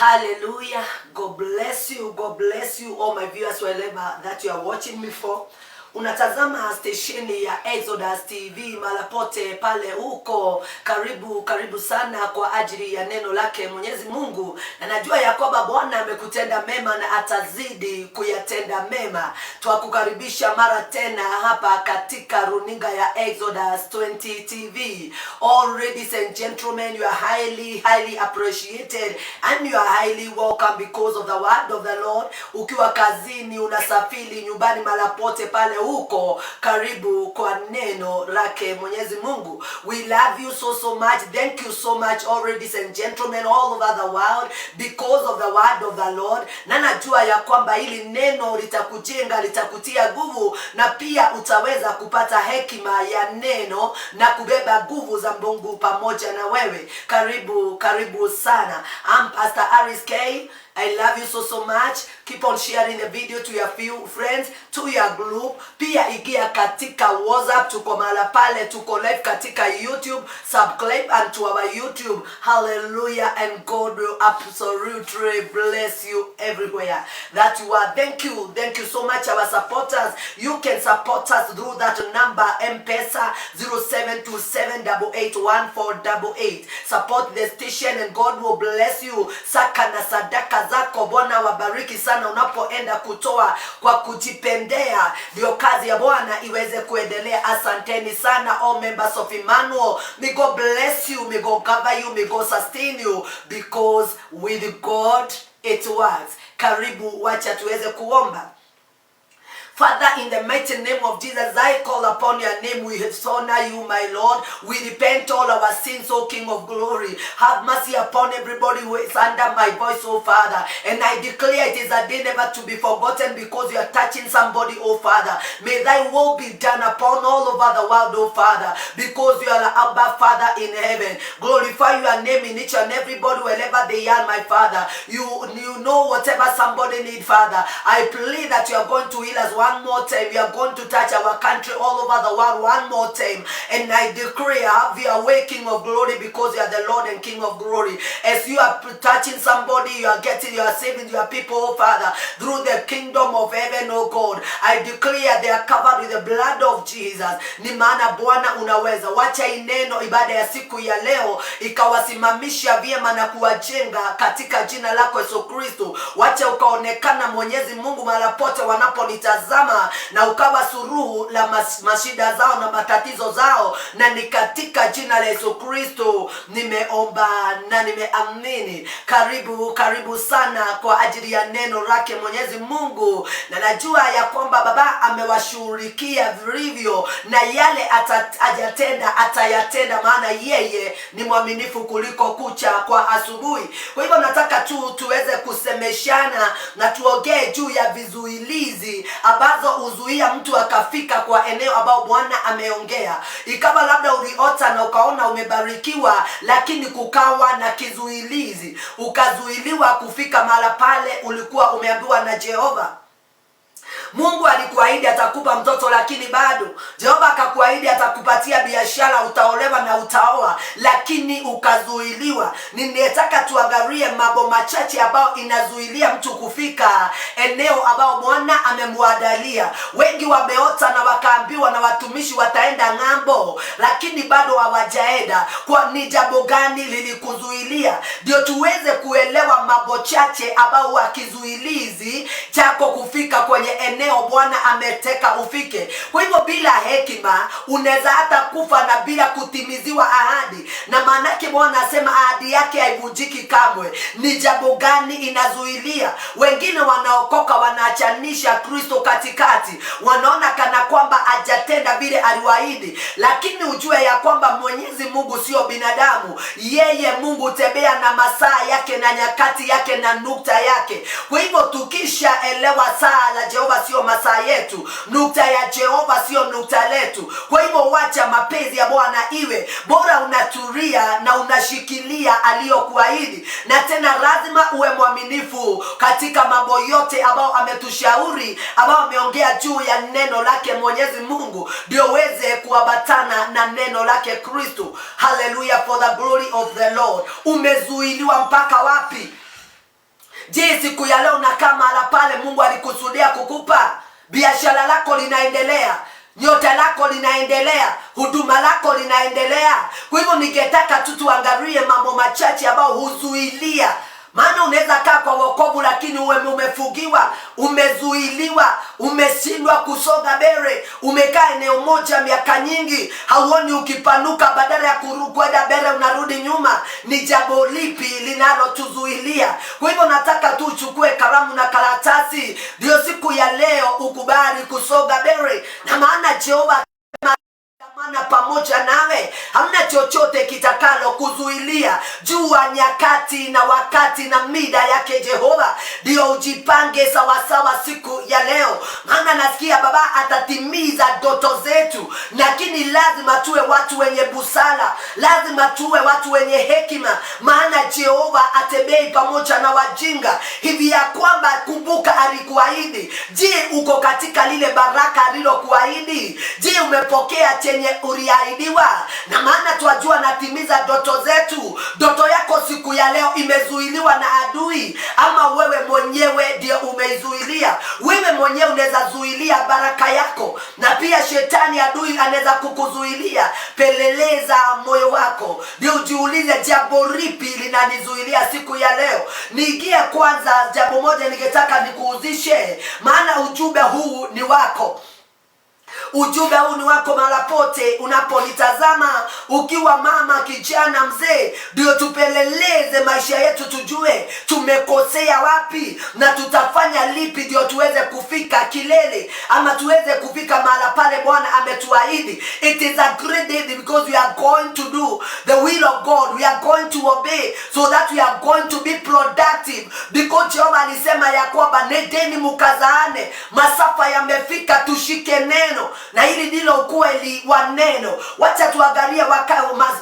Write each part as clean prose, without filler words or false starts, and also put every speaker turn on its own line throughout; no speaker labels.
Hallelujah. God bless you. God bless you, all my viewers, wherever that you are watching me for. Unatazama stesheni ya Exodus TV mara pote pale huko. Karibu, karibu sana kwa ajili ya neno lake Mwenyezi Mungu, na najua ya kwamba Bwana amekutenda mema na atazidi kuyatenda mema. Twakukaribisha mara tena hapa katika runinga ya Exodus 20 TV. All ladies and gentlemen, you are highly, highly appreciated and you are highly welcome because of the word of the Lord. Ukiwa kazini, unasafiri, nyumbani, mara pote pale huko, karibu kwa neno lake Mwenyezi Mungu. We love you so, so much. Thank you so much, all ladies and gentlemen all over the world, because of the word of the Lord. Na najua ya kwamba hili neno litakujenga, litakutia nguvu na pia utaweza kupata hekima ya neno na kubeba nguvu za Mungu pamoja na wewe. Karibu, karibu sana. I'm Pastor Aris K. I love you so, so much. Keep on sharing the video to your few friends, to your group. Pia ingia katika WhatsApp, tuko mahala pale, tuko live katika YouTube. Subscribe and to our YouTube. Hallelujah, and God will absolutely bless you everywhere that you are. Thank you. Thank you so much, our supporters. You can support us through that number, M-Pesa 0727881488. Support the station and God will bless you. Saka na sadaka zako, Bwana wabariki sana unapoenda kutoa kwa kujipendea, ndio kazi ya Bwana iweze kuendelea. Asanteni sana, all members of Emmanuel. May God bless you, may God cover you, may God sustain you, because with God it works. Karibu, wacha tuweze kuomba. Father, in the mighty name of Jesus, I call upon your name. We honor you, my Lord. We repent all our sins, O King of glory. Have mercy upon everybody who is under my voice, O Father. And I declare it is a day never to be forgotten because you are touching somebody, O Father. May thy will be done upon all over the world, O Father, because you are the Abba Father in heaven. Glorify your name in each and everybody wherever they are, my Father. You know whatever somebody need, Father. I pray that you are going to heal us one more time. You are going to touch our country all over the world one more time. And I decree, have your way, King of glory, because you are the Lord and King of glory. As you are touching somebody, you are getting, you are saving your people, oh Father, through the kingdom of heaven, oh God. I declare they are covered with the blood of Jesus. Ni maana Bwana unaweza. Wacha hii neno ibada ya siku ya leo ikawasimamisha vyema na kuwajenga katika jina lako Yesu Kristo. Wacha ukaonekana, Mwenyezi Mungu, mara pote wanaponitazama na ukawa suluhu la mashida zao na matatizo zao, na ni katika jina la Yesu Kristo nimeomba na nimeamini. Karibu, karibu sana kwa ajili ya neno lake Mwenyezi Mungu, na najua ya kwamba Baba amewashughulikia vilivyo na yale hajatenda atayatenda, maana yeye ni mwaminifu kuliko kucha kwa asubuhi. Kwa hivyo nataka tu tuweze kusemeshana na tuongee juu ya vizuilizi ambazo huzuia mtu akafika kwa eneo ambao Bwana ameongea. Ikawa labda uliota na ukaona umebarikiwa, lakini kukawa na kizuilizi, ukazuiliwa kufika mahala pale ulikuwa umeambiwa na Jehova. Mungu alikuahidi atakupa mtoto, lakini bado. Jehova akakuahidi atakupatia biashara, utaolewa na utaoa, lakini ukazuiliwa. Ningetaka tuangalie mambo machache ambayo inazuilia mtu kufika eneo ambao Bwana amemwandalia. Wengi wameota na wakaambiwa na watumishi wataenda ng'ambo, lakini bado hawajaenda. Kwa ni jambo gani lilikuzuilia? Ndio tuweze kuelewa mambo chache ambao wakizuilizi chako kufika kwenye eneo Bwana ameteka ufike. Kwa hivyo bila hekima unaweza hata kufa na bila kutimiziwa ahadi, na maanake Bwana asema ahadi yake haivunjiki kamwe. Ni jambo gani inazuilia? Wengine wanaokoka wanaachanisha Kristo katikati, wanaona kana kwamba hajatenda vile aliwaahidi, lakini ujue ya kwamba Mwenyezi Mungu sio binadamu. Yeye Mungu hutembea na masaa yake na nyakati yake na nukta yake. Kwa hivyo tukishaelewa saa la Jehova sio masaa yetu, nukta ya Jehova sio nukta letu. Kwa hivyo wacha mapenzi ya Bwana iwe bora, unatulia na unashikilia aliyokuahidi, na tena lazima uwe mwaminifu katika mambo yote ambayo ametushauri, ambayo ameongea juu ya neno lake Mwenyezi Mungu, ndio uweze kuambatana na neno lake Kristo. Haleluya, for the glory of the Lord. Umezuiliwa mpaka wapi? Je, siku ya leo unakaa mahala pale Mungu alikusudia kukupa? Biashara lako linaendelea, nyota lako linaendelea, huduma lako linaendelea. Kwa hivyo ningetaka tu tuangalie mambo machache ambayo huzuilia, maana unaweza kaa kwa wokovu lakini uwe umefugiwa, umezuiliwa, umeshindwa kusonga mbele, umekaa eneo moja miaka nyingi, hauoni ukipanuka, badala ya kwenda mbele unarudi nyuma. Ni jambo lipi linalotuzuilia? Kwa hivyo nataka tu uchukue kalamu na karatasi, ndio siku ya leo ukubali kusonga mbele, na maana Jehova maana pamoja nawe hamna chochote kitakalo kuzuilia. Jua nyakati na wakati na mida yake Jehova, ndio ujipange sawasawa siku ya leo, maana nasikia Baba atatimiza ndoto zetu, lakini lazima tuwe watu wenye busara, lazima tuwe watu wenye hekima, maana Jehova atembei pamoja na wajinga, hivi ya kwamba kumbuka alikuahidi. Je, uko katika lile baraka alilokuahidi? Je, umepokea chenye uliahidiwa? Na maana twajua natimiza ndoto zetu. Ndoto yako siku ya leo imezuiliwa na adui, ama wewe mwenyewe ndio umeizuilia? Wewe mwenyewe unaweza zuilia baraka yako, na pia shetani adui anaweza kukuzuilia. Peleleza moyo wako, ndio ujiulize, jambo lipi linanizuilia siku ya leo? Niingie kwanza, jambo moja ningetaka nikuuzishe, maana ujumbe huu ni wako. Ujumbe huu ni wako mara pote unaponitazama, ukiwa mama, kijana, mzee, ndio tupeleleze maisha yetu, tujue tumekosea wapi na tutafanya lipi ndio tuweze kufika kilele ama tuweze kufika mahala pale Bwana ametuahidi. It is a great day because we are going to do the will of God. We are going to obey so that we are going to be productive because Jehova alisema ya kwamba nendeni mukazaane, masafa yamefika, tushike neno, na hili ndilo ukweli wa neno. Wacha tuangalie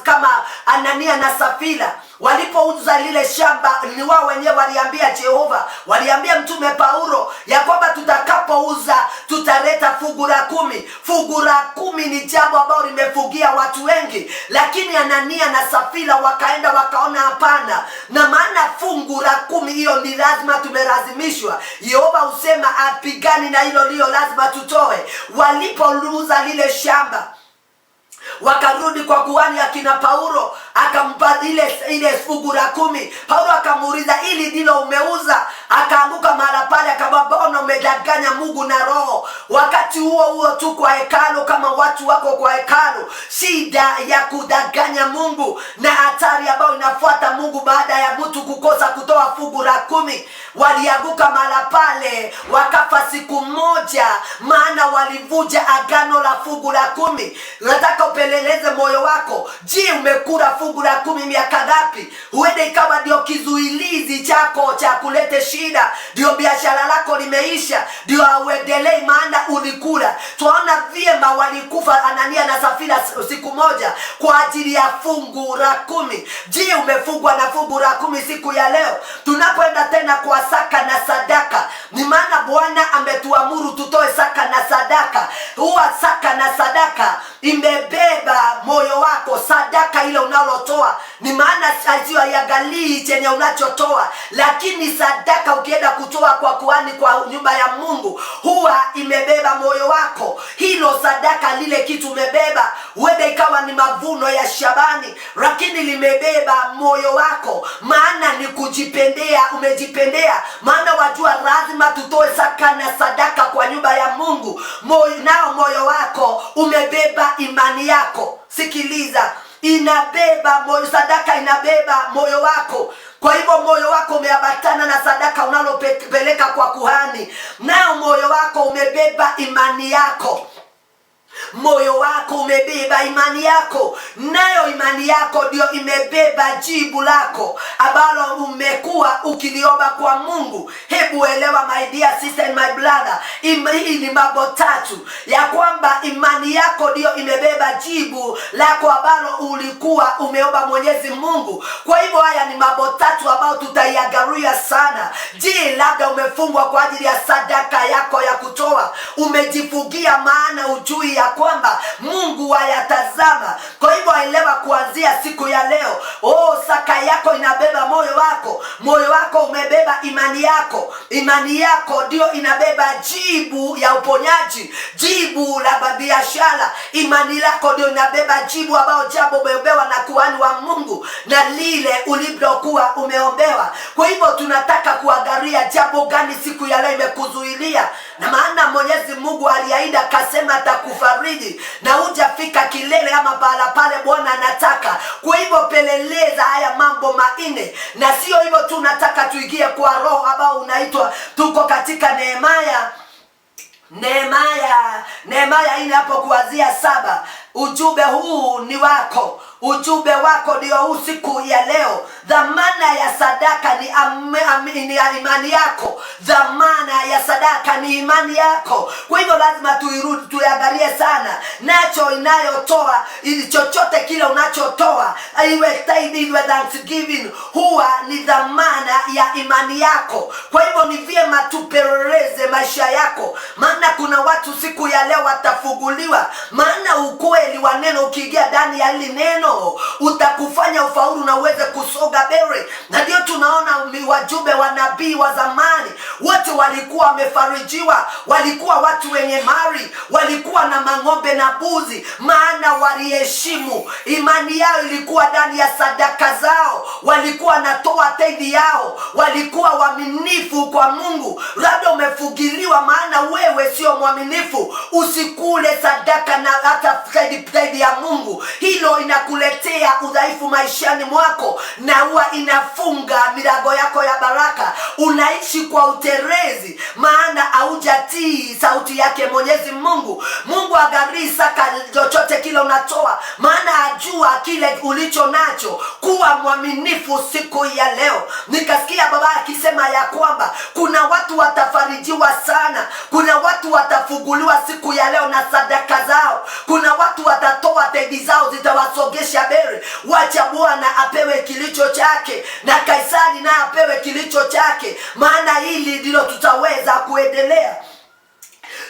kama Anania na Safira walipouza lile shamba, ni wao wenyewe waliambia Jehova, waliambia mtume Paulo ya kwamba tutakapouza tutaleta fungu la kumi. Fungu la kumi ni jambo ambalo limefugia watu wengi, lakini Anania na Safira wakaenda wakaona hapana, na maana fungu la kumi hiyo ni lazima, tumelazimishwa. Yehova husema apigani na hilo liyo lazima tutoe. Walipouza lile shamba wakarudi kwa kuhani akina Paulo, akampa ile fungu la kumi. Paulo akamuuliza, hili ndilo umeuza? Akaanguka mahala pale, akamwambia, mbona umedanganya Mungu na Roho? Wakati huo huo tu kwa hekalu, kama watu wako kwa hekalu, shida ya kudanganya Mungu na hatari ambayo inafuata Mungu baada ya mtu kukosa kutoa fungu la kumi. Walianguka mahala pale wakafa siku moja, maana walivunja agano la fungu la kumi. Nataka upeleleze moyo wako. Je, umekula fungu la kumi miaka ngapi? Huenda ikawa ndio kizuilizi chako cha kulete shida, ndio biashara lako limeisha, ndio hauendelei, maana ulikula. Twaona vyema walikufa Anania na Safira siku moja kwa ajili ya fungu la kumi. Je, umefungwa na fungu la kumi siku ya leo? Tunapoenda tena kwa saka na sadaka, ni maana Bwana ametuamuru tutoe saka na sadaka. Huwa saka na sadaka imebeba moyo wako, sadaka ile unalotoa, ni maana haiangalii chenye unachotoa, lakini sadaka ukienda kutoa kwa kuhani, kwa nyumba ya Mungu, huwa imebeba moyo wako. Hilo sadaka, lile kitu umebeba, huenda ikawa ni mavuno ya shambani, lakini limebeba moyo wako, maana ni kujipendea, umejipendea. Maana wajua lazima tutoe saka na sadaka kwa nyumba ya Mungu. Nao moyo wako umebeba imani yako. Sikiliza, inabeba moyo, sadaka inabeba moyo wako. Kwa hivyo moyo wako umeambatana na sadaka unalopeleka kwa kuhani, nao moyo wako umebeba imani yako. Moyo wako umebeba imani yako, nayo imani yako ndio imebeba jibu lako ambalo umekuwa ukiliomba kwa Mungu. Hebu elewa my dear sister and my brother, hii ni mambo tatu ya kwamba imani yako ndio imebeba jibu lako ambalo ulikuwa umeomba Mwenyezi Mungu. Kwa hivyo haya ni mambo tatu ambayo tutaiangalia. sana. Je, labda umefungwa kwa ajili ya sadaka yako ya kutoa, umejifungia maana ujui ya kwamba Mungu ayatazama. Kwa hivyo elewa kuanzia siku ya leo, oh, saka yako inabeba moyo wako, moyo wako umebeba imani yako, imani yako ndio inabeba jibu ya uponyaji, jibu la biashara. Imani lako ndio inabeba jibu ambayo jambo umeombewa na kuhani wa Mungu na lile ulilokuwa umeombewa. Kwa hivyo tunataka kuangalia jambo gani siku ya leo imekuzuilia, na maana Mwenyezi Mungu aliahidi akasema atakufariji na hujafika kilele ama pahala pale Bwana anataka. Kwa hivyo peleleza haya mambo manne, na sio hivyo tu, nataka tuingie kwa roho ambao unaitwa, tuko katika Nehemia Nehemia 4 hapo kuanzia 7. Ujumbe huu ni wako, ujumbe wako ndio huu siku ya leo. Dhamana ya sadaka ni imani yako. Dhamana ya sadaka ni imani yako. Kwa hivyo lazima tuirudi, tuiangalie sana nacho inayotoa, ili chochote kile unachotoa, iwe tithe, iwe thanksgiving, huwa ni dhamana ya imani yako. Kwa hivyo ni vyema tupeleleze maisha yako, maana kuna watu siku ya leo watafunguliwa, maana ukweli wa neno ukiingia ndani ya hili neno utakufanya ufaulu na uweze kusonga mbele. Na ndio tunaona wajumbe wa nabii wa zamani wote walikuwa wamefarijiwa, walikuwa watu wenye mali, walikuwa na mang'ombe na mbuzi, maana waliheshimu imani yao ilikuwa ndani ya sadaka zao, walikuwa wanatoa tithe yao, walikuwa waaminifu kwa Mungu. Labda umefugiliwa maana wewe sio mwaminifu, usikule sadaka na hata tithe ya Mungu. Hilo inakuletea udhaifu maishani mwako na huwa inafunga milango yako ya baraka. Unaishi kwa uterezi, maana haujatii sauti yake Mwenyezi Mungu. Mungu angalii saka chochote kile unatoa, maana ajua kile ulicho nacho. Kuwa mwaminifu siku ya leo. Nikasikia baba akisema ya kwamba kuna watu watafarijiwa sana, kuna watu watafunguliwa siku ya leo na sadaka zao, kuna watu watatoa tithe zao zitawasogesha mbele. Wacha Bwana apewe kilicho chake na Kaisari naye apewe kilicho chake, maana hili ndilo tutaweza kuendelea.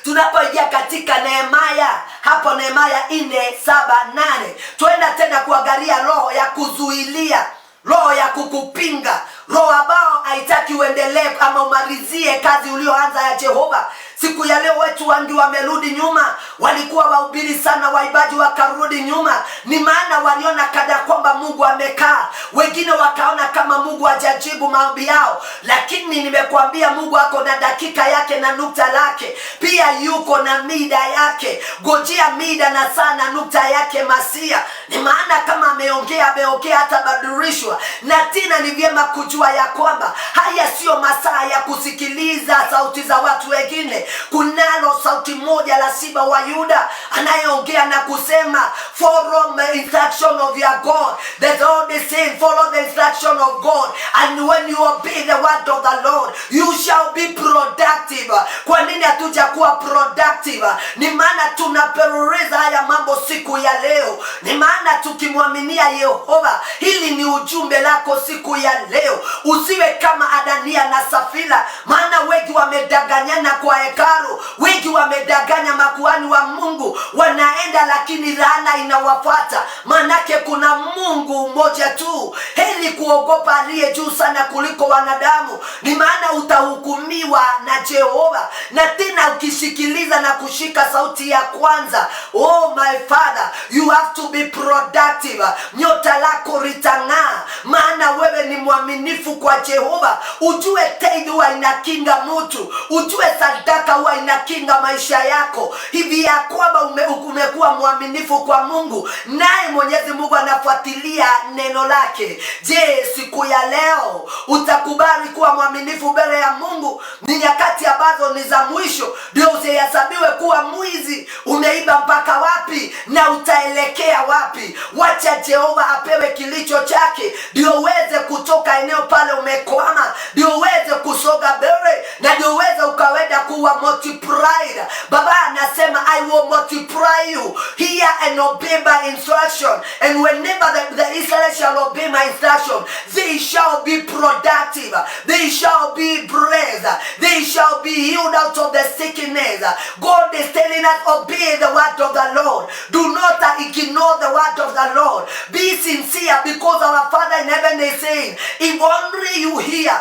Tunapoingia katika Nehemia hapo Nehemia 4:7-8, twenda tena kuangalia roho ya kuzuilia, roho ya kukupinga, roho ambao haitaki uendelee ama umalizie kazi ulioanza ya Jehova. Siku ya leo watu wengi wamerudi nyuma, walikuwa wahubiri sana, waimbaji wakarudi nyuma, ni maana waliona kada kwamba Mungu amekaa, wengine wakaona kama Mungu hajajibu maombi yao. Lakini nimekuambia Mungu ako na dakika yake na nukta lake, pia yuko na mida yake. Gojea mida na saa na nukta yake Masia. Ni maana kama ameongea, ameongea, hatabadilishwa. Na tena ni vyema kujua ya kwamba haya sio masaa ya kusikiliza sauti za watu wengine. Kunalo sauti moja la simba wa Yuda anayeongea na kusema, follow the instruction of your God. There's all the same, follow the instruction of God, and when you obey the word of the Lord you shall be productive. Kwa nini hatujakuwa productive? Ni maana tunapeleleza haya mambo siku ya leo. Ni maana tukimwaminia Yehova, hili ni ujumbe lako siku ya leo. Usiwe kama Anania na Safira, maana wengi wamedanganyana kwa hekalu, wengi wamedanganya makuhani wa Mungu, wanaenda lakini laana inawafuata. Maanake kuna Mungu mmoja tu. Heri kuogopa aliye juu sana kuliko wanadamu, ni maana utahukumiwa na Jehova. Na tena ukishikiliza na kushika sauti ya kwanza, oh my father, you have to be productive. Nyota lako litang'aa, maana wewe ni mwaminifu kwa Jehova. Ujue tithe huwa inakinga mtu, ujue sadaka huwa inakinga maisha yako, hivi ya kwamba umekuwa mwaminifu kwa Mungu, naye Mwenyezi Mungu anafuatilia neno lake. Je, siku ya leo utakubali kuwa mwaminifu mbele ya Mungu? Ni nyakati ambazo ni za mwisho, ndio usihesabiwe kuwa mwizi. Umeiba mpaka wapi na utaelekea wapi? Wacha Jehova apewe kilicho chake, ndio uweze kutoka eneo pale umekwama, ndio uweze kusonga mbele na ndio uweze ukawenda kuwa multiplied. Baba anasema I will will multiply you. Hear and obey my instruction. And whenever the Israelites shall obey my instruction, they shall be productive. They shall be blessed. They shall be healed out of the sickness. God is telling us, obey the word of the Lord. Do not ignore the word of the Lord. Be sincere, because our Father in heaven is saying, if only you hear,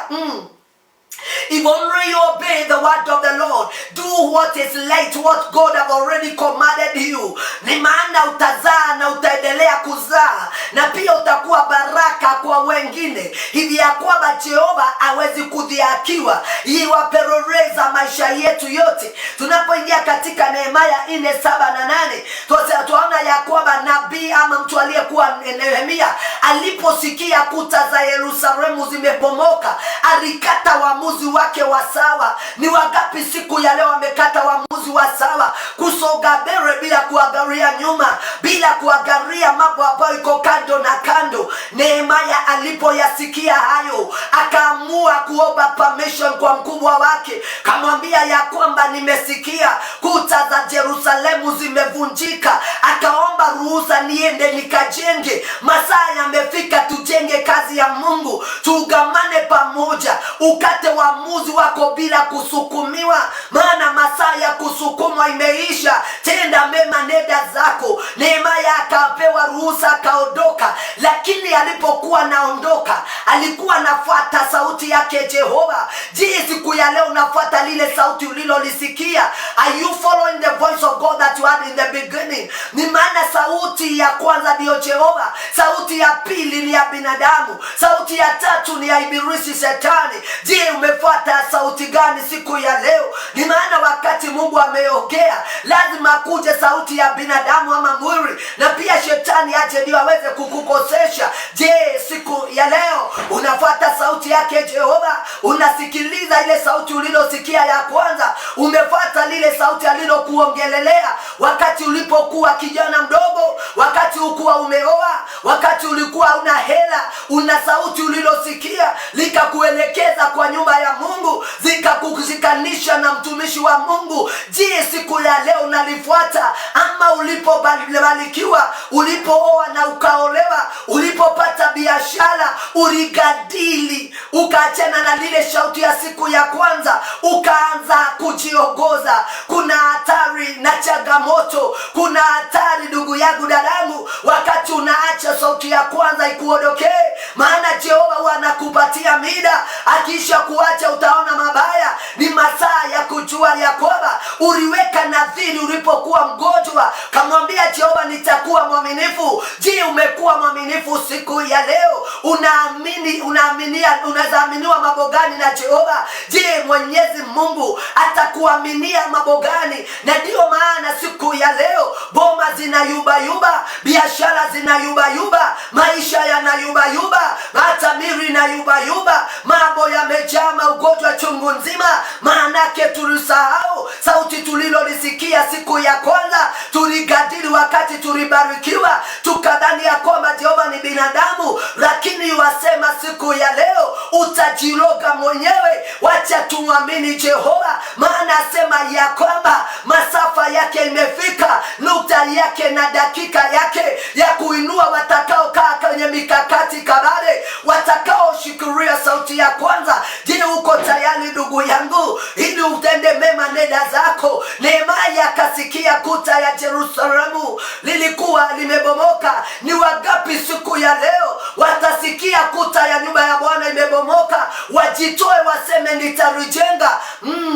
if only you obey the word of the Lord, do what is right, what God have already commanded you. Ni maana utazaa na utaendelea kuzaa, na pia utakuwa baraka kwa wengine, hivi ya kwamba Jehova hawezi kudhihakiwa. Iwapeleleza maisha yetu yote. Tunapoingia katika Nehemia 4:7 na 8, tunaona ya kwamba nabii ama mtu aliyekuwa Nehemia aliposikia kuta za Yerusalemu zimebomoka, alikata uamuzi wake wa sawa. Ni wangapi siku ya leo wamekata uamuzi wa sawa kusonga mbele bila kuangalia nyuma, bila kuangalia mambo ambayo iko kando na kando? Nehemia alipoyasikia hayo, akaamua kuomba permission kwa mkubwa wake, kamwambia ya kwamba nimesikia kuta za Yerusalemu zimevunjika. Akaomba ruhusa, niende nikajenge. Masaa yamefika, tujenge kazi ya Mungu, tuungamane pamoja, ukate uamuzi wako bila kusukumiwa, maana masaa ya kusukumwa imeisha. Tenda mema, nenda zako. Nehemia akapewa ruhusa, akaondoka, lakini alipokuwa naondoka alikuwa anafuata sauti yake Jehova. Je, siku ya leo unafuata lile sauti ulilolisikia? Are you following the voice of God that you had in the beginning? Ni maana sauti ya kwanza ndiyo Jehova, sauti ya pili ni ya binadamu, sauti ya tatu ni ya ibilisi Shetani. Je, umefuata sauti gani siku ya leo? Ni maana wakati Mungu ameongea lazima kuje sauti ya binadamu ama mwili, na pia shetani aje ndio aweze kukukosesha. Je, siku ya leo unafuata sauti yake Jehova? Unasikiliza ile sauti ulilosikia ya kwanza? Umefuata lile sauti alilokuongelelea wakati ulipokuwa kijana mdogo, wakati ukuwa umeoa, wakati ulikuwa una hela? Una sauti ulilosikia likakuelekeza kwa nyumba ya Mungu, zikakushikanisha na mtumishi wa Mungu. Je, siku ya leo unalifuata? Ama ulipobarikiwa, ulipooa na ukaolewa, ulipopata biashara, uligadili ukaachana na lile sauti ya siku ya kwanza, ukaanza kujiongoza. Kuna hatari na changamoto, kuna hatari ndugu yangu, dadangu, wakati unaacha sauti ya kwanza ikuondokee, maana Jehova huwa anakupatia mida. Akiisha kuacha utaona mabaya. Ni masaa ya kujua ya kwamba uliweka nadhiri ulipokuwa mgonjwa, kamwambia Jehova, nitakuwa mwaminifu. Je, umekuwa mwaminifu siku ya leo? Unaamini, unaaminia, unaweza aminiwa mambo gani na Jehova? Je, Mwenyezi Mungu atakuaminia mambo gani? Na ndiyo maana siku ya leo boma zinayubayuba, biashara zinayubayuba, maisha yanayubayuba, hata miri inayubayuba, mambo yamejaa maugonjwa chungu nzima. Maanake tulisahau sauti tulilolisikia siku ya kwanza, tuligadili wakati tulibarikiwa, tukadhani ya kwamba Jehova ni binadamu, lakini wasema siku ya leo utajiroga mwenyewe. Wacha tumwamini Jehova, maana asema ya kwamba masafa yake imefika, nukta yake na dakika yake ya kuinua watakaokaa kwenye mikakati kabare, watakaoshikilia sauti ya kwanza. Je, uko tayari ndugu yangu, ili utende mema nenda zako? Nehemia akasikia kuta ya Yerusalemu lilikuwa limebomoka. Ni wangapi siku ya leo watasikia kuta ya nyumba ya Bwana imebomoka, wajitoe waseme nitalijenga?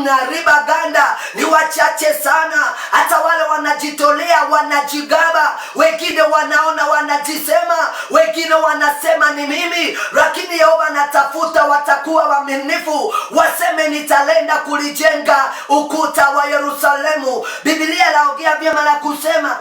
Na riba ganda ni wachache sana. Hata wale wanajitolea wanajigamba, wengine wanaona wanajisema, wengine wanasema ni mimi, lakini Yehova anatafuta watakuwa waaminifu, waseme nitalenda kulijenga ukuta wa Yerusalemu. Biblia laongea vyema na kusema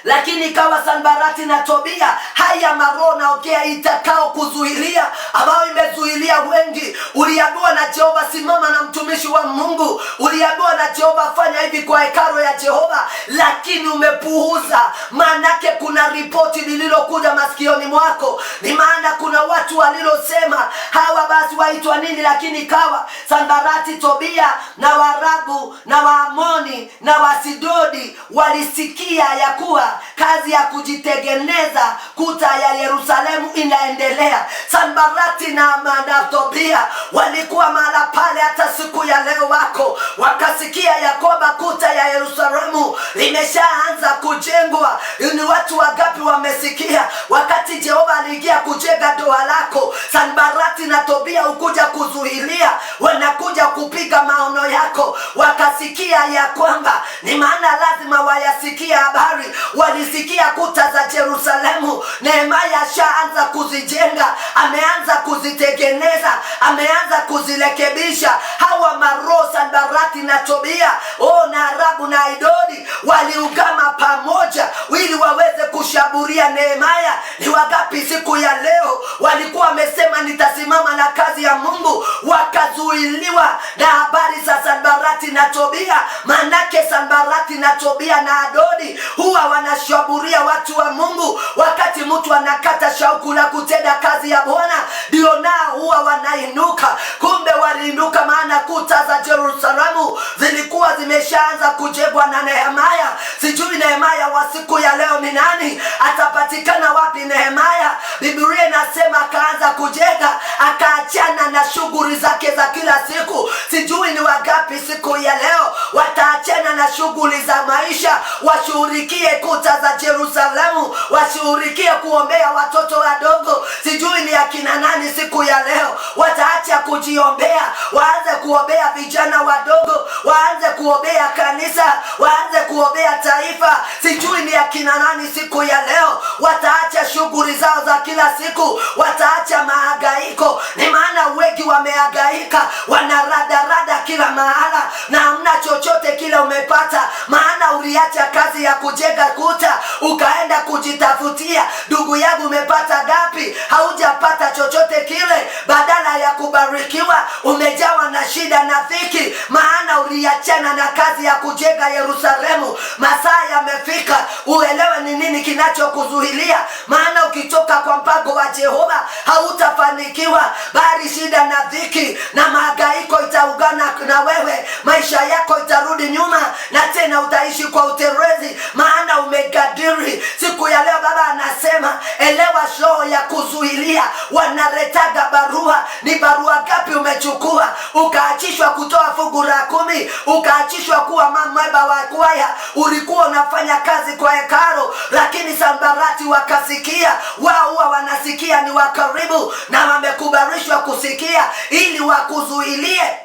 lakini ikawa Sanbarati na Tobia, haya maroho naongea itakao kuzuilia, ambayo imezuilia wengi. Uliambiwa na Jehova, simama na mtumishi wa Mungu. Uliambiwa na Jehova, fanya hivi kwa hekalo ya Jehova, lakini umepuuza. Maanake kuna ripoti lililokuja masikioni mwako. Ni maana kuna watu walilosema hawa Ikawa basi waitwa nini? Lakini ikawa Sanbarati, Tobia na Waarabu na Waamoni na Wasidodi walisikia ya kuwa kazi ya kujitengeneza kuta ya Yerusalemu inaendelea. Sanbarati na Tobia walikuwa mahala pale, hata siku ya leo wako, wakasikia ya kwamba kuta ya Yerusalemu limeshaanza kujengwa. Ni watu wangapi wamesikia? Wakati Jehova aliingia kujenga doa lako, Sanbarati na Tobia hukuja kuzuilia, wanakuja kupiga maono yako. Wakasikia ya kwamba ni maana lazima wayasikia habari. Walisikia kuta za Yerusalemu, Nehemia ashaanza kuzijenga, ameanza kuzitengeneza, ameanza kuzirekebisha. Hawa maroho Sanbarati na Tobia, oh, na Arabu na Idodi waliungama pamoja ili waweze kushambulia Nehemia. Ni wangapi siku ya leo walikuwa wamesema nitasimama na kazi ya Mungu, wakazuiliwa na habari za Sanbarati na Tobia? Manake Sanbarati na Tobia na Adodi huwa wanashambulia watu wa Mungu. Wakati mtu anakata shauku la kutenda kazi ya Bwana, ndio nao huwa wanainuka. Kumbe waliinuka, maana kuta za Yerusalemu zilikuwa zimeshaanza kujengwa na Nehemia. Sijui Nehemia wa siku ya leo ni nani? Atapatikana wapi Nehemia? Biblia inasema akaanza kujenga, akaachana na shughuli zake za kila siku. Sijui ni wangapi siku ya leo wataachana na shughuli za maisha, washughulikie kuta za Yerusalemu, washughulikie kuombea watoto wadogo. Sijui ni akina nani siku ya leo wataacha kujiombea, waanze kuombea vijana wadogo, waanze kuombea kanisa, waanze kuombea taifa. Sijui ni akina nani siku ya leo wataacha shughuli zao za kila siku, wataacha mahangaiko. Ni maana wengi wamehangaika, wanaradarada kila mahala na hamna chochote kile umepata, maana uliacha kazi ya kujenga kuta ukaenda kujitafutia. Ndugu yangu, umepata gapi? Haujapata chochote kile. Badala ya kubarikiwa, umejawa na shida na dhiki, maana uliachana na kazi ya kujenga Yerusalemu. Masaa yamefika uelewe ni nini kinachokuzuilia, maana ukitoka kwa mpango wa Jehova hautafanikiwa, bali shida na dhiki na mahangaiko itaungana na wewe, maisha yako itarudi nyuma na tena utaishi kwa utelezi, maana umegadiri. Siku ya leo Baba anasema elewa, roho ya kuzuilia wanaletaga barua. Ni barua gapi umechukua ukaachishwa kutoa fungu la 10, ukaachishwa kuwa memba wa kwaya? Ulikuwa unafanya kazi kwa hekalu, lakini Sanbarati wakasikia. Wao huwa wanasikia, ni wakaribu na wamekubalishwa kusikia, ili wakuzuilie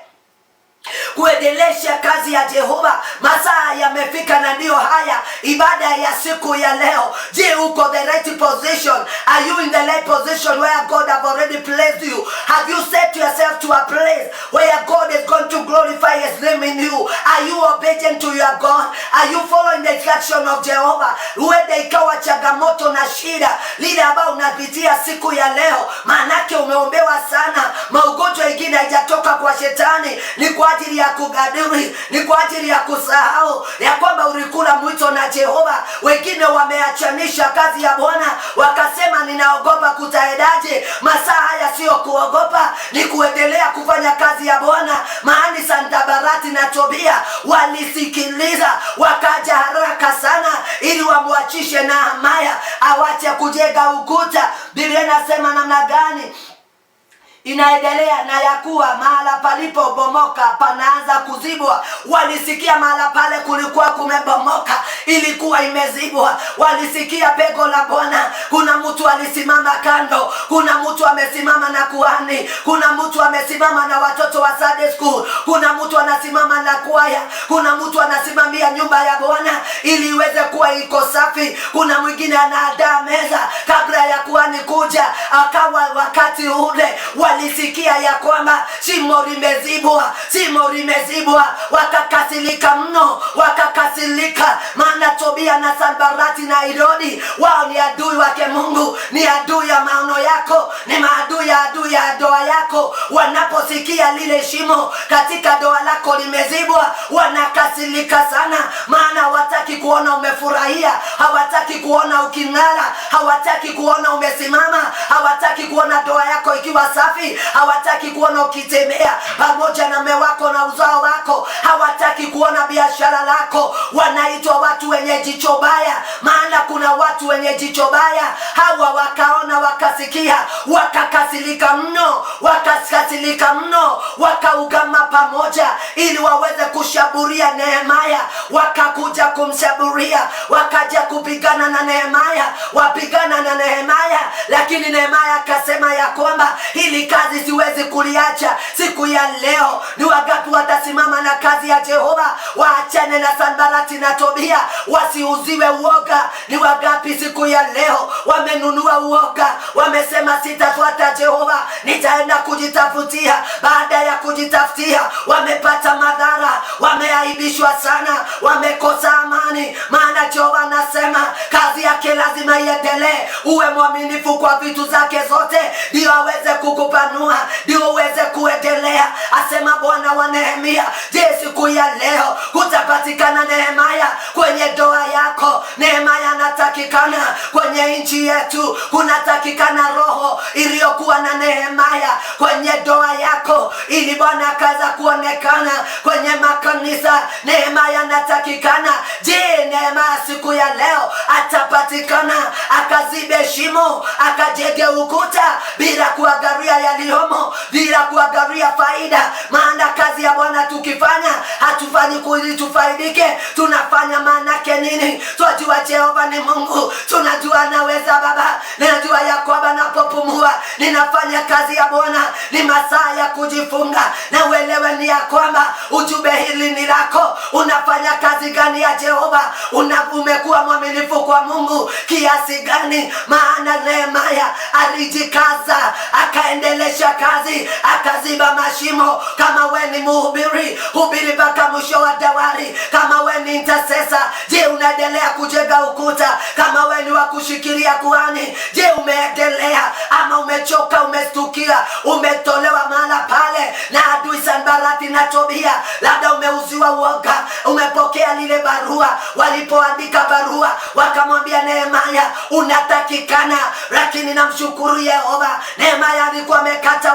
kuendelesha kazi ya Jehova. Masaa yamefika na ndiyo haya ibada ya siku ya leo. Je, uko the right position? Are you in the right position where God have already placed you? Have you set yourself to a place where God is going to glorify his name in you? Are you obedient to your God? Are you following the instruction of Jehovah? Huenda ikawa changamoto na shida lile ambayo unapitia siku ya leo, maanake umeombewa sana. Maugonjwa ingine haijatoka kwa shetani, ni kwa ajili ya kugadiri, ni kwa ajili ya kusahau ya kwamba ulikula mwito na Jehova. Wengine wameachanisha kazi ya Bwana, wakasema ninaogopa kutaendaje. Masaa haya sio kuogopa, ni kuendelea kufanya kazi ya Bwana. Maana Sanbarati na Tobia walisikiliza, wakaja haraka sana ili wamwachishe Nehemia awache kujenga ukuta. Biblia inasema namna gani? Inaendelea na ya kuwa mahala palipobomoka panaanza kuzibwa. Walisikia mahala pale kulikuwa kumebomoka, ilikuwa imezibwa. Walisikia pego la Bwana. Kuna mtu alisimama kando, kuna mtu amesimama na kuhani, kuna mtu amesimama na watoto wa Sunday school, kuna mtu anasimama na kwaya, kuna mtu anasimamia nyumba ya Bwana ili iweze kuwa iko safi. Kuna mwingine anaandaa meza kabla ya kuhani kuja. Akawa wakati ule walisikia ya kwamba shimo limezibwa, shimo limezibwa. Wakakasirika mno, wakakasirika, maana Tobia na Sanbarati na Herodi wao ni adui wake Mungu, ni adui ya maono yako, ni maadui ya adui ya ndoa yako. Wanaposikia lile shimo katika ndoa lako limezibwa, wanakasirika sana, maana hawataki kuona umefurahia, hawataki kuona uking'ara, hawataki kuona umesimama, hawataki kuona ndoa yako ikiwa safi. Wangapi hawataki kuona ukitembea pamoja na mume wako na uzao wako? Hawataki kuona biashara lako. Wanaitwa watu wenye jicho baya, maana kuna watu wenye jicho baya. Hawa wakaona, wakasikia, wakakasirika mno, wakakasirika mno, wakaungama pamoja ili waweze kushaburia Nehemaya. Wakakuja kumshaburia, wakaja kupigana na Nehemaya, wapigana na Nehemaya, lakini Nehemaya akasema ya kwamba hili kazi siwezi kuliacha siku ya leo. Ni wangapi watasimama na kazi ya Jehova? Waachane na Sanbalati na Tobia, wasiuziwe uoga. Ni wangapi siku ya leo wamenunua uoga, wamesema sitafuata Jehova, nitaenda kujitafutia. Baada ya kujitafutia, wamepata madhara, wameaibishwa sana, wamekosa amani. Maana Jehova anasema kazi yake lazima iendelee. Uwe mwaminifu kwa vitu zake zote, ndio aweze kukupanua, ndio uweze kuendelea, asema Bwana wa Nehemia. Je, siku ya leo kutapatikana Nehemaya kwenye ndoa yako? Nehemaya anatakikana kwenye nchi yetu, kunatakikana roho iliyokuwa na Nehemaya kwenye ndoa yako, ili Bwana akaza kuonekana kwenye makanisa. Nehemaya anatakikana. Je, Nehemaya siku ya leo atapatikana akazibe shimo, akajenge ukuta bila kuangalia yaliyomo, bila kuangalia faida? Maana kazi ya Bwana tukifanya, hatufanyi ili tufaidike, tunafanya maanake nini? Twajua Jehova ni Mungu, tunajua anaweza Baba, ninajua ya kwamba napopumua ninafanya kazi ya Bwana. Ni masaa ya kujifunga, na uelewe ni ya kwamba ujumbe hili ni lako. Unafanya kazi gani ya Jehova? Umekuwa mwaminifu kwa Mungu kiasi gani? Maana Nehemaya alijikaza akaendelesha kazi, akaziba mashimo. Kama we ni mhubiri, hubiri mpaka mwisho wa dawari. Kama we ni intercessor, je, unaendelea kujenga ukuta? Kama we ni wa kushikilia kuhani, je, umeendelea ama umechoka? Umestukia, umetolewa mahala pale na adui Sanbalati na Tobia, labda umeuziwa uoga, umepokea lile barua. Walipoandika barua wakamwambia Nehemaya, unatakikana. Lakini namshukuru Yehova, Nehemaya alikuwa amekata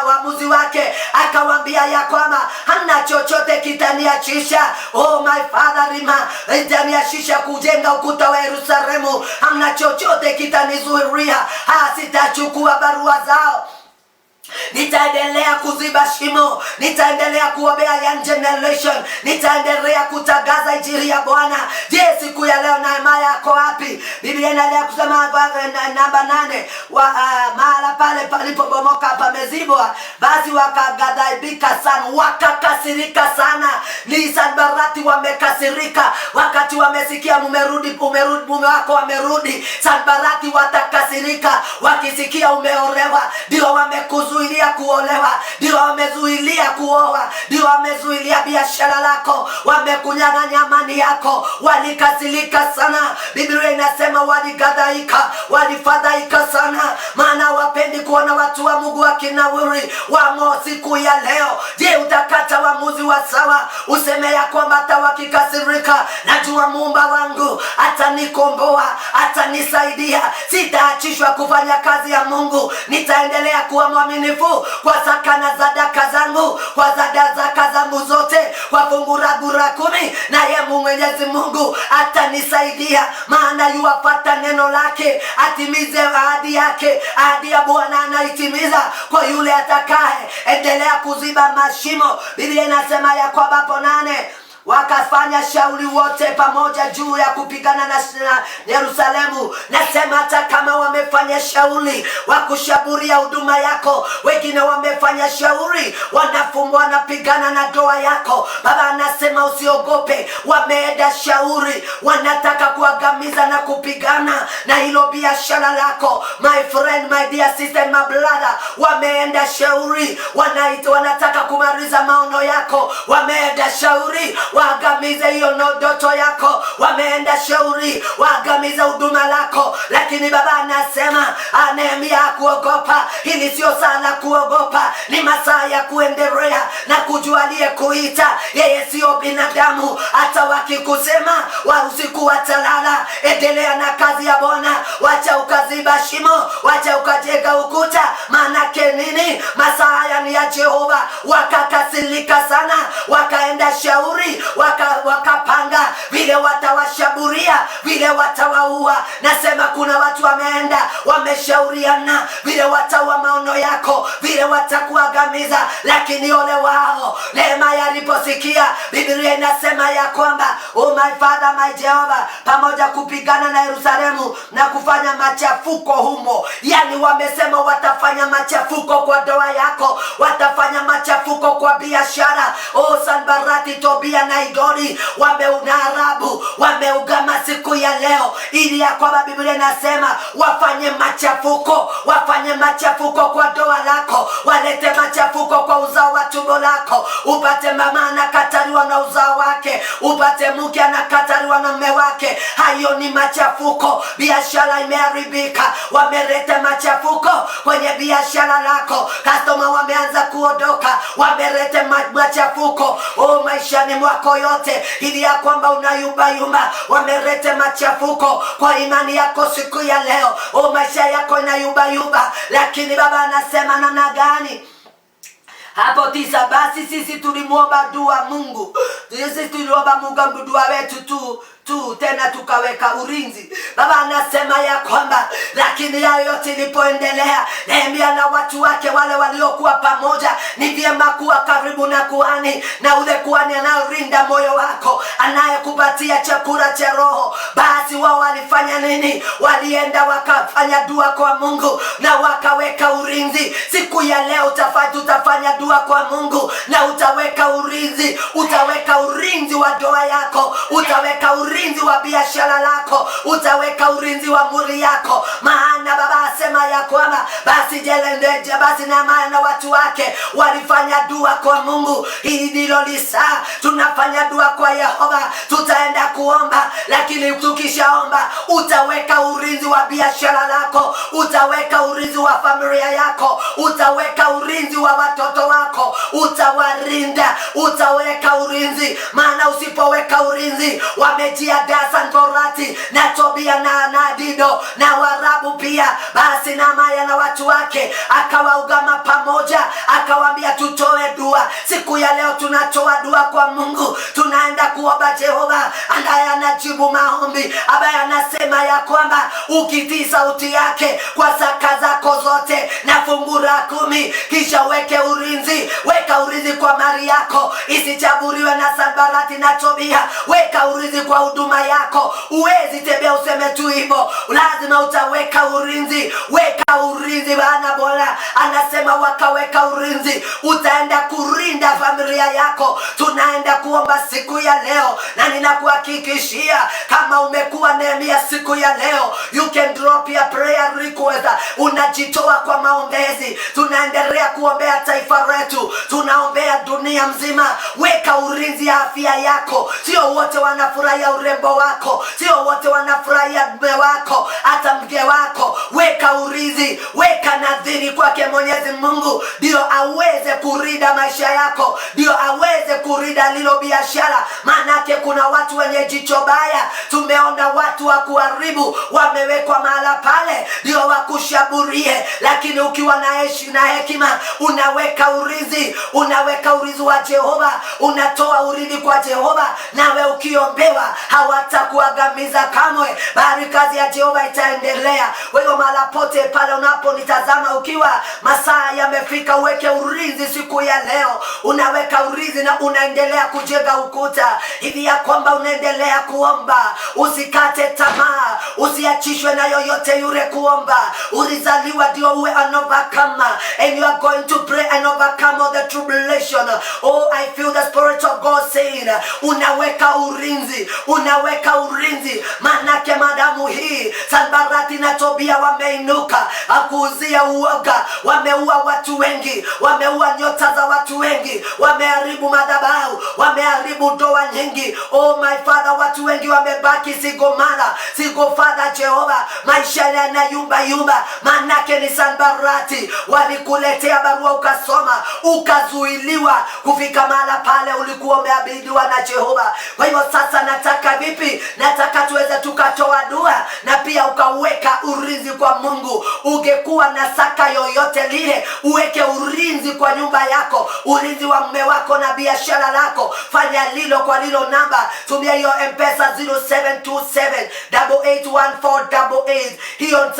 uamuzi wake, akawambia ya kwamba hamna chochote kitaniachisha. Oh my father rima itaniachisha kujenga ukuta wa Yerusalemu, hamna chochote kitanizuiria. Sitachukua barua zao, nitaendelea kuziba shimo, nitaendelea kuombea young generation, nitaendelea kutangaza injili ya Bwana. Je, siku ya leo Nehemaya ako wapi? Biblia inaendelea kusema namba 8, mahala pale palipobomoka pamezibwa, basi wakaghadhibika sana, wakakasirika sana. Ni Sanbalati wamekasirika wakati wamesikia mumerudi, umerudi, mume wako wamerudi. Sanbalati watakasirika wakisikia umeolewa, ndio wamekuzuilia kuolewa, ndio wamezuilia kuoa, ndio wamezuilia biashara lako, wamekunyang'anya amani yako. Walikasirika sana. Biblia inasema walighadhaika, walifadhaika sana, maana wapendi kuona watu wa Mungu wakinawiri. Wamo siku ya leo. Je, utakata uamuzi wa sawa, useme ya kwamba hata wakikasirika, najua muumba wangu atanikomboa, atanisaidia, sitaachishwa kufanya kazi ya Mungu, nitaendelea kuwa mwaminifu kwa zaka na sadaka zangu, kwa zaka zangu zote, kwa fungu langu la 10, na ye Mwenyezi Mungu atanisaidia, maana yuwapata neno lake, atimize ahadi yake. Ahadi ya Bwana anaitimiza kwa yule atakaye endelea kuziba mashimo. Biblia inasema ya kwamba hapo 8 wakafanya shauri wote pamoja juu ya kupigana na Yerusalemu. Nasema hata kama wamefanya shauri wa kushaburia huduma yako, wengine wamefanya shauri wanafumwa, wanapigana na ndoa yako, Baba anasema usiogope. Wameenda shauri, wanataka kuangamiza na kupigana na hilo biashara lako. My friend, my dear sister, my brother, wameenda shauri, wanataka kumaliza maono yako. Wameenda shauri, waangamize hiyo ndoto yako, wameenda shauri waangamize huduma lako. Lakini baba anasema, Nehemia hakuogopa. Hili sio saa la kuogopa, ni masaa ya kuendelea na kujua aliyekuita. Yeye sio binadamu, hata wakikusema wa usiku watalala. Endelea na kazi ya Bwana, wacha ukaziba shimo, wacha ukajenga ukuta. Maanake nini? Masaa haya ni ya Jehova. Wakakasirika sana, wakaenda shauri, wakapanga vile watawashambulia, vile watawaua. Nasema kuna watu wameenda wameshauriana vile wataua maono yako, vile watakuangamiza, lakini ole wao. Nehemia aliposikia, Biblia inasema ya kwamba, oh my Father, my Jehovah, pamoja kupigana na Yerusalemu na kufanya machafuko humo. Yani wamesema watafanya machafuko kwa ndoa yako, watafanya machafuko kwa biashara. Oh, Sanbarati, Tobia na Idori wameuna Arabu wameungama siku ya leo, ili ya kwamba Biblia inasema wafanye machafuko, wafanye machafuko kwa ndoa lako, walete machafuko kwa uzao wa tumbo lako, upate mama anakataliwa na uzao wake, upate mke anakataliwa na mume wake. Hayo ni machafuko. Biashara imeharibika, wameleta machafuko kwenye biashara lako, customer wameanza kuondoka, wameleta machafuko oh, maishani mwako yote, ili ya kwamba unayumbayumba, wameleta machafuko kwa imani yako siku ya leo. Oh, maisha yako inayumbayumba, lakini baba anasema namna gani? Hapo 9, basi sisi tulimwomba dua Mungu, sisi tuliomba Mungu dua wetu tu tena tukaweka ulinzi. Baba anasema ya kwamba lakini hayo yote ilipoendelea, Nehemia na watu wake wale waliokuwa pamoja, ni vyema kuwa karibu na kuhani, na ule kuhani anayorinda moyo wako, anayekupatia chakula cha roho. Basi wao walifanya nini? Walienda wakafanya dua kwa Mungu na wakaweka ulinzi. Siku ya leo tutafanya dua kwa Mungu na utaweka ulinzi, utaweka ulinzi wa ndoa yako, utaweka ulinzi wa biashara lako, utaweka ulinzi wa mwili yako. Maana baba asema ya kwamba basi jelendeje, basi Nehemia na watu wake walifanya dua kwa Mungu. Hii ndilo lisaa tunafanya dua kwa Yehova, tutaenda kuomba, lakini tukishaomba utaweka ulinzi wa biashara lako, utaweka ulinzi wa familia yako, utaweka ulinzi wa watoto wako, utawalinda, utaweka ulinzi. Maana usipoweka ulinzi, wamejiandaa Sanborati na Tobia na Dido na Waarabu pia. Basi Nehemia na watu wake akawaungama pamoja, akawaambia tutoe dua. Siku ya leo tunatoa dua kwa Mungu, tunaenda kuomba Jehova ambaye anajibu maombi, ambaye anasema ya kwamba ukitii sauti yake kwa zaka zako zote na fungu la 10, kisha weke ulinzi, weka ulinzi kwa mali yako isichaburiwe na Sanbalati na Tobia, weka ulinzi kwa huduma yako. Uwezi tembea useme tu hivyo, lazima utaweka ulinzi, weka ulinzi. Bwana Bwana anasema wakaweka ulinzi, utaenda kulinda familia yako. Tunaenda kuomba siku ya leo, na ninakuhakikishia kama umekuwa Nehemia siku ya leo, you can drop your prayer request. Unajitoa kwa maombezi. Tunaendelea kuombea taifa letu, tunaombea dunia mzima. Weka ulinzi ya afya yako. Sio wote wanafurahia urembo wako, sio wote wanafurahia mume wako, hata mke wako. Weka ulinzi, weka nadhiri kwake Mwenyezi Mungu, ndio aweze kulinda maisha yako, ndio aweze kulinda lilo biashara. Maanake kuna watu wenye jicho baya, tumeona watu wa kuharibu wamewekwa mahala pale ndio wakushambulie, lakini ukiwa na heshima na hekima, unaweka ulinzi, unaweka ulinzi wa Jehova, unatoa ulinzi kwa Jehova, nawe ukiombewa hawatakuangamiza kamwe, bali kazi ya Jehova itaendelea. Wewe mahala pote pale unaponitazama, ukiwa masaa yamefika, uweke ulinzi siku ya leo, unaweka ulinzi na unaendelea kujenga ukuta hivi ya kwamba unaendelea kuomba, usikate tamaa, usiachishwe na yoyote yule kuomba. Ulizaliwa ndio uwe an overcomer, and you are going to pray and overcome all the tribulation. Oh, I feel the Spirit of God saying, unaweka ulinzi, unaweka ulinzi, manake madamu hii Sanbarati na Tobia wameinuka akuuzia uoga, wameua watu wengi, wameua nyota za watu wengi. wengi, wameharibu madhabahu, wameharibu ndoa nyingi. Oh my Father, watu wengi wamebaki single mother, single father. Jehova, maisha yanayumba yumba, manake ni Sanbarati walikuletea barua ukasoma, ukazuiliwa kufika mahala pale ulikuwa umeahidiwa na Jehova. Kwa hivyo sasa nataka vipi? Nataka tuweze tukatoa dua na pia ukaweka ulinzi kwa Mungu. Ungekuwa na saka yoyote lile, uweke ulinzi kwa nyumba yako, ulinzi wa mume wako na biashara lako. Fanya lilo kwa lilo namba, tumia hiyo Mpesa 0727 881488. Hiyo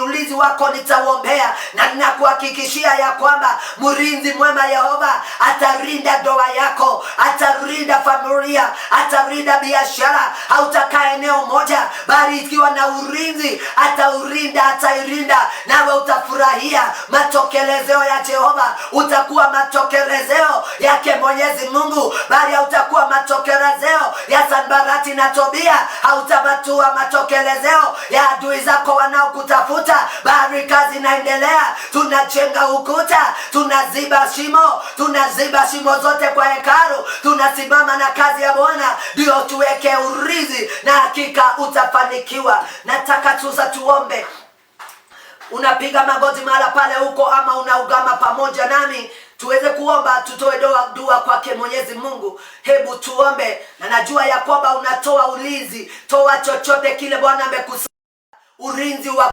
ulinzi wako nitauombea, na ninakuhakikishia ya kwamba mlinzi mwema Yehova atalinda ndoa yako, atalinda familia, atalinda biashara. Hautakaa eneo moja, bali ikiwa na ulinzi ataulinda, atailinda, nawe utafurahia matokelezeo ya Jehova. Utakuwa matokelezeo yake Mwenyezi Mungu, bali hautakuwa matokelezeo ya Sanbarati na Tobia. Hautabatua matokelezeo ya adui zako wanaokutafuta, bali kazi inaendelea. Tunajenga ukuta, tunaziba shimo, tunaziba shimo zote kwa hekalu, tunasimama na kazi ya Bwana ndio tuweke ulinzi, na hakika utafanikiwa. Nataka tuza tuombe. Unapiga magoti mahala pale huko, ama unaungama pamoja nami tuweze kuomba, tutoe dua kwake Mwenyezi Mungu. Hebu tuombe, na najua ya kwamba unatoa ulinzi. Toa chochote kile Bwana amekusaidia, ulinzi wa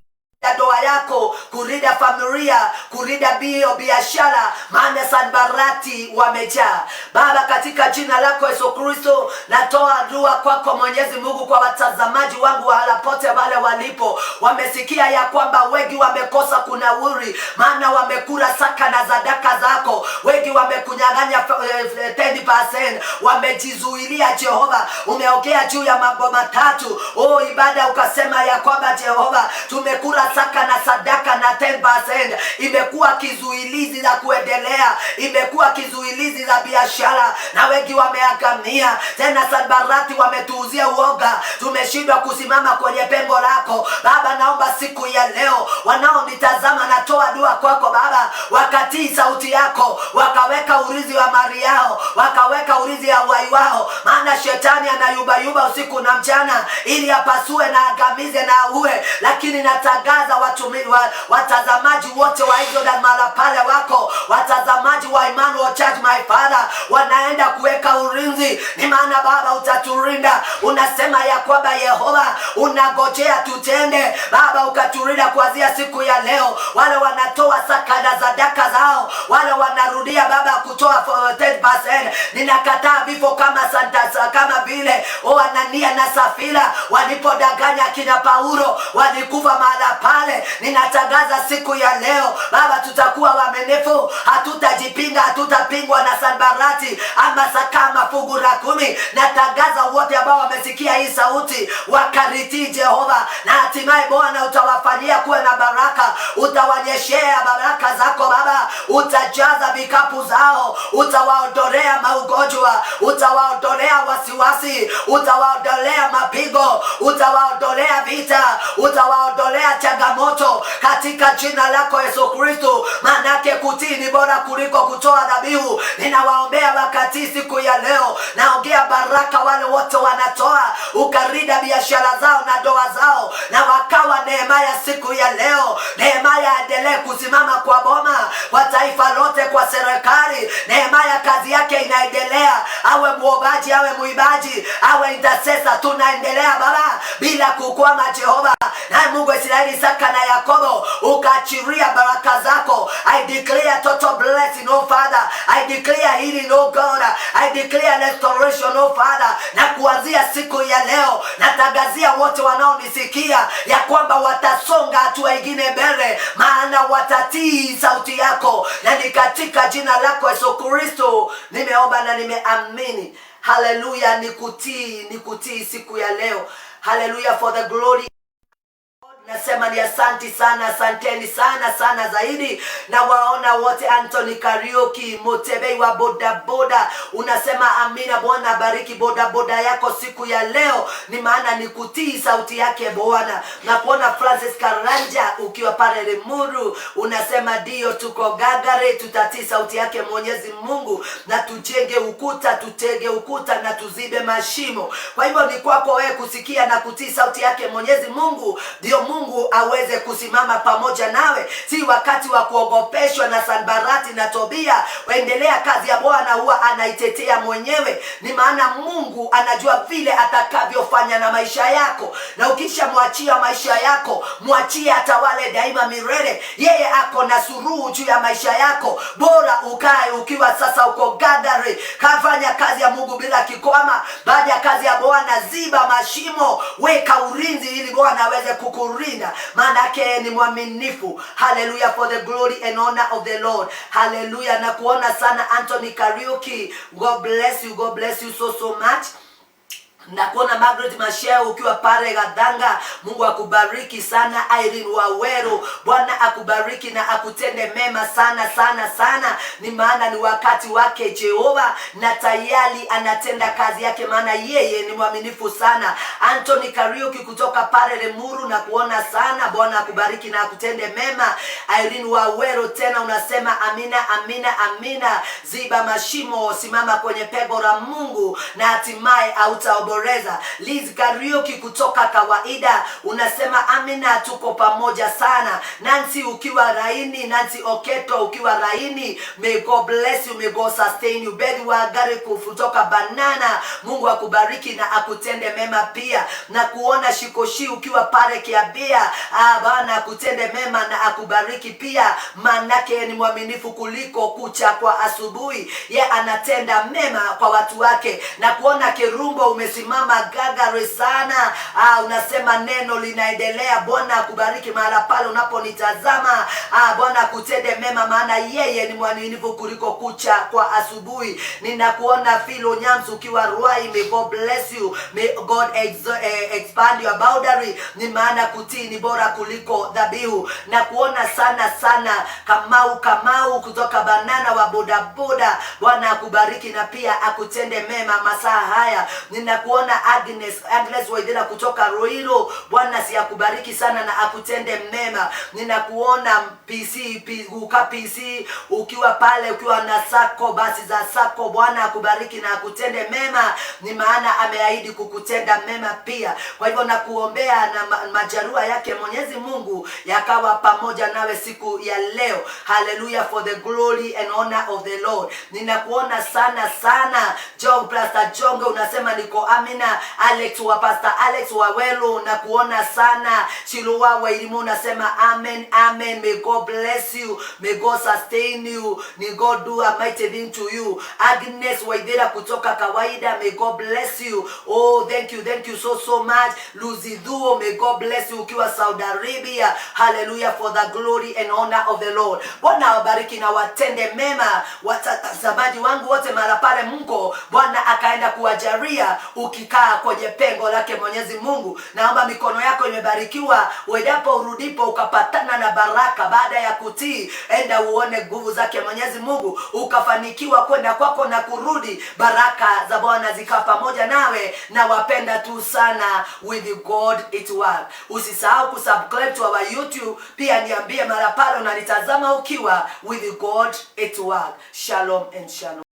ndoa yako, kulinda familia, kulinda bio biashara, maana Sanbarati wamejaa. Baba, katika jina lako Yesu Kristo, natoa dua kwako Mwenyezi Mungu kwa watazamaji wangu wahala pote wale walipo, wamesikia ya kwamba wengi wamekosa kunawiri, maana wamekula saka na zadaka zako, wengi wamekunyang'anya 10%, wamejizuilia. Jehova, umeongea juu ya mambo matatu, oh, ibada ukasema ya kwamba Jehova, tumekula saka na sadaka na 10% imekuwa kizuilizi za kuendelea, imekuwa kizuilizi za biashara, na wengi wameangamia. Tena Sanbarati wametuuzia uoga, tumeshindwa kusimama kwenye pengo lako Baba. Naomba siku ya leo wanaonitazama, natoa dua kwako Baba, wakatii sauti yako, wakaweka ulinzi wa mali yao, wakaweka ulinzi ya uhai wao, maana shetani anayubayuba usiku na mchana ili apasue na angamize na auwe, lakini natangaza watazamaji wote wa hizo na mahala pale wako, watazamaji wa Emmanuel Church, my Father, wanaenda kuweka ulinzi. Ni maana Baba utatulinda, unasema ya kwamba Yehova unagojea tutende. Baba ukatulinda kuanzia siku ya leo, wale wanatoa saka na zadaka zao, wale wanarudia Baba kutoa 10%, ninakataa vifo kama santa, kama vile o Anania na Safira walipodanganya kina Paulo, walikufa mahala pale. Ninatangaza siku ya leo Baba, tutakuwa waaminifu, hatutajipinga, hatutapingwa na Sanbarati ama saka fungu la kumi. Natangaza wote ambao wamesikia hii sauti wakaritii Jehova, na hatimaye Bwana utawafanyia kuwe na baraka, utawanyeshea baraka zako Baba, utajaza vikapu zao, utawaondolea maugonjwa, utawaondolea wasiwasi, utawaondolea mapigo, utawaondolea vita, utawaondolea changamoto katika jina lako Yesu Kristo. Maanake kutii ni bora kuliko kutoa dhabihu. Ninawaombea wakati siku ya leo, naongea baraka wale wote wanatoa, ukarinda biashara zao na ndoa zao, na wakawa neema ya siku ya leo. Neema ya endelee kusimama kwa boma, kwa taifa lote, kwa serikali. Neema ya kazi yake inaendelea, awe muombaji, awe muibaji, awe intercessor, tunaendelea Baba bila kukwama Jehova. Naye Mungu wa Israeli, Isaka na Yakobo, ukaachilia baraka zako. I declare total blessing, oh Father. I declare healing, oh God. I declare restoration, oh Father. Na kuanzia siku ya leo natangazia wote wanaonisikia ya kwamba watasonga hatua ingine mbele, maana watatii sauti yako, na ni katika jina lako Yesu Kristo nimeomba na nimeamini. Haleluya, nikutii, nikutii siku ya leo. Haleluya, for the glory. Nasema ni asanti sana, asanteni sana sana zaidi. Na waona wote, Anthony Kariuki Mutebei wa bodaboda, unasema amina. Bwana abariki bodaboda yako siku ya leo, ni maana ni kutii sauti yake Bwana. Na kuona Francis Karanja ukiwa pale Limuru, unasema ndio, tuko gagare, tutatii sauti yake Mwenyezi Mungu na tujenge ukuta, tutege ukuta na tuzibe mashimo. Kwa hivyo ni kwako wewe kusikia na kutii sauti yake Mwenyezi Mungu, ndio Mungu aweze kusimama pamoja nawe. Si wakati wa kuogopeshwa na Sanbarati na Tobia. Endelea, kazi ya Bwana huwa anaitetea mwenyewe, ni maana Mungu anajua vile atakavyofanya na maisha yako, na ukishamwachia maisha yako, mwachie atawale daima milele. Yeye ako na suruhu juu ya maisha yako. Bora ukae ukiwa sasa uko gagari, kafanya kazi ya Mungu bila kikwama. Baada ya kazi ya Bwana, ziba mashimo, weka ulinzi ili Bwana aweze kukulinda, maanake ni mwaminifu. Haleluya, for the glory and honor of the Lord. Haleluya, na kuona sana Anthony Kariuki. God bless you, God bless you so so much na kuona Margaret Masheo ukiwa pale Gadanga, Mungu akubariki sana. Irene Waweru, Bwana akubariki na akutende mema sana sana sana, ni maana ni wakati wake Jehova, na tayari anatenda kazi yake, maana yeye ni mwaminifu sana. Anthony Kariuki kutoka pale Lemuru, na kuona sana, Bwana akubariki na akutende mema. Irene Waweru tena unasema amina, amina, amina. Ziba mashimo, simama kwenye pego la Mungu na hatimaye hautaoboreza. Liz Kariuki kutoka kawaida unasema amina, tuko pamoja sana. Nancy ukiwa Raini, Nancy Oketo ukiwa Raini, may God bless you, may God sustain you. Bedi wa gari kutoka Banana, Mungu akubariki na akutende mema pia. Na kuona Shikoshi ukiwa pale Kiabia, Bwana akutende mema na akubariki pia, manake ni mwaminifu kuliko kucha kwa asubuhi. Ye anatenda mema kwa watu wake. Na kuona Kirumbo umesimama gagari sana, unasema neno linaendelea. Bwana akubariki mahala pale unaponitazama. Bwana akutende mema, maana yeye ni mwaminifu kuliko kucha kwa asubuhi. Ninakuona Philo Nyamsu ukiwa Ruai, may God bless you, may God expand your boundary. Ni maana kutii ni bora kuliko dhabihu. Na kuona sana sana Kamau Kamau kutoka Banana wa bodaboda, Bwana akubariki na pia akutende mema masaa haya. Ninakuona Agnes Waithera kutoka Ruiru, Bwana si akubariki sana na akutende mema. Ninakuona PC P, uka PC ukiwa pale ukiwa na sako basi za sako, Bwana akubariki na akutende mema, ni maana ameahidi kukutenda mema pia. Kwa hivyo nakuombea na majarua yake Mwenyezi Mungu yakawa pamoja nawe siku ya leo. Haleluya, for the glory and honor of the Lord. Ninakuona sana sana John, Pastor Jonge unasema niko amina. Alex wa Pastor Alex Wawelu nakuona sana. Shiluwa wa Ilimu unasema amen, amen. May God bless you, may God sustain you, may God do a mighty thing to you. Agnes Waithera kutoka kawaida, may God bless you. Oh, thank you, thank you so so much. Lucy Thuo, may God bless you ukiwa Saudi Arabia. Hallelujah, for the glory and honor of the Lord. Bwana awabariki na watende mema watazamaji wangu wote mara pale mko, Bwana akaenda kuwajalia ukikaa kwenye pengo lake Mwenyezi Mungu. Naomba mikono yako imebarikiwa, uendapo urudipo ukapatana na baraka baada ya kutii, enda uone nguvu zake Mwenyezi Mungu, ukafanikiwa kwenda kwako na kurudi, baraka za Bwana zikawa pamoja nawe. Na wapenda tu sana, with God it work. Usisahau kusubscribe to our YouTube, pia niambie mara pale unanitazama ukiwa with God it work. Shalom and shalom.